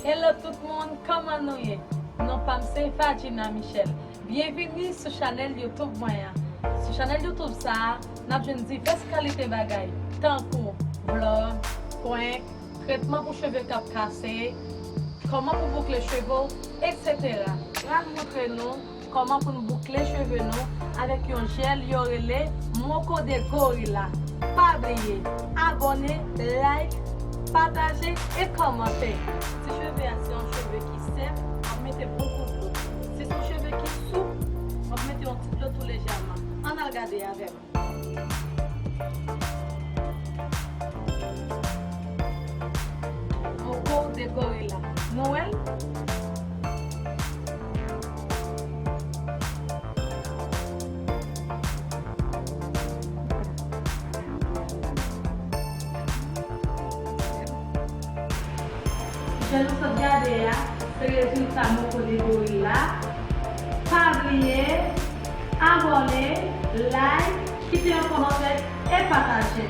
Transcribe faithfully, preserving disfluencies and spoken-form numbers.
Hello tout moun, kòman nou ye? Non pa m se Fadjina Michel. Byenvini sou chanèl YouTube mwen an. Sou chanèl YouTube sa a, n ap jwenn divès kalite bagay, tankou vlog, prank, tretman pou cheve k ap kase, kòman pou boukle cheve w, etsetera. Pral montre nou kòman pou n boukle cheve nou avèk yon jèl yo rele Moco de Gorilla. Pa bliye, abòne, like, pataje e kòmante. Si cheve a se yon cheve ki sèk, w ap mete bon kou dlo. Si se yon cheve ki soup, w ap mete yon ti dlo tou lejèman. Ann al gade avè m. Moco de Gorilla. Nou wè l? Jan nou sot gade a, se rezilta Moco de Gorilla. Pa bliye, abòne, like, kite yon kòmantè e pataje.